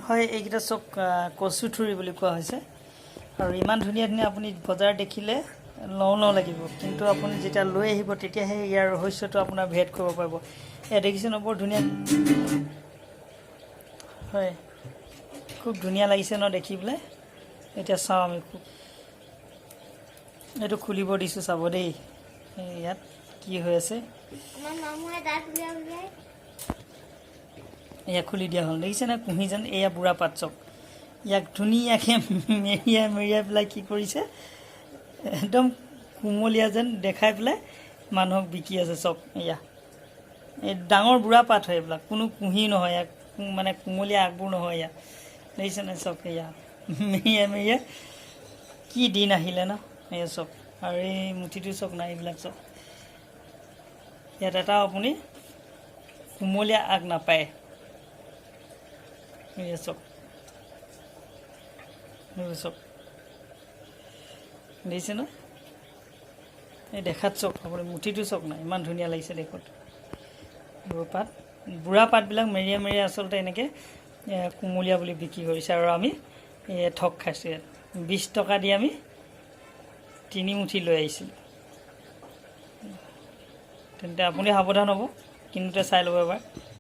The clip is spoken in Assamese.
হয়, এইকেইটা চব কচু থুৰি বুলি কোৱা হৈছে। আৰু ইমান ধুনীয়া ধুনীয়া, আপুনি বজাৰত দেখিলে লওঁ লওঁ লাগিব, কিন্তু আপুনি যেতিয়া লৈ আহিব, তেতিয়াহে ইয়াৰ ৰহস্যটো আপোনাৰ ভেদ কৰিব পাৰিব। এয়া দেখিছে ন, বৰ ধুনীয়া হয়। খুব ধুনীয়া লাগিছে ন দেখি পেলাই? এতিয়া চাওঁ আমি, খুব এইটো খুলিব দিছোঁ, চাব দেই, এই ইয়াত কি হৈ আছে। আমাৰ মামুৱে দাঁত উলিয়াই উলিয়াই। এয়া খুলি দিয়া হ'ল, দেখিছেনে? কুঁহি যেন। এয়া বুঢ়া পাত চব। ইয়াক ধুনীয়াকৈ মেৰিয়াই মেৰিয়াই পেলাই কি কৰিছে, একদম কুমলীয়া যেন দেখাই পেলাই মানুহক বিকি আছে চব। এয়া এই ডাঙৰ বুঢ়া পাত হয় এইবিলাক, কোনো কুঁহি নহয় ইয়াক, মানে কুমলীয়া আগবোৰ নহয়। ইয়াত দেখিছেনে চব, এয়া মেৰিয়াই মেৰিয়াই। কি দিন আহিলে ন? এয়া চব। আৰু এই মুঠিটো চব নাই, এইবিলাক চব। ইয়াত এটাও আপুনি কুমলীয়া আগ নাপায়। এয়া চব, এইবোৰ চব দেখিছে ন? এই দেখাত চাওক আপুনি, মুঠিটো চাওক না, ইমান ধুনীয়া লাগিছে দেখোন। এইবোৰ পাত, বুঢ়া পাতবিলাক মেৰিয়াই মেৰিয়াই আচলতে এনেকৈ কুমলীয়া বুলি বিক্ৰী কৰিছে আৰু আমি এই ঠগ খাইছোঁ। ইয়াত 20 টকা দি আমি 3 মুঠি লৈ আহিছিলোঁ। তেন্তে আপুনি সাৱধান হ'ব, কিনোতে চাই ল'ব এবাৰ।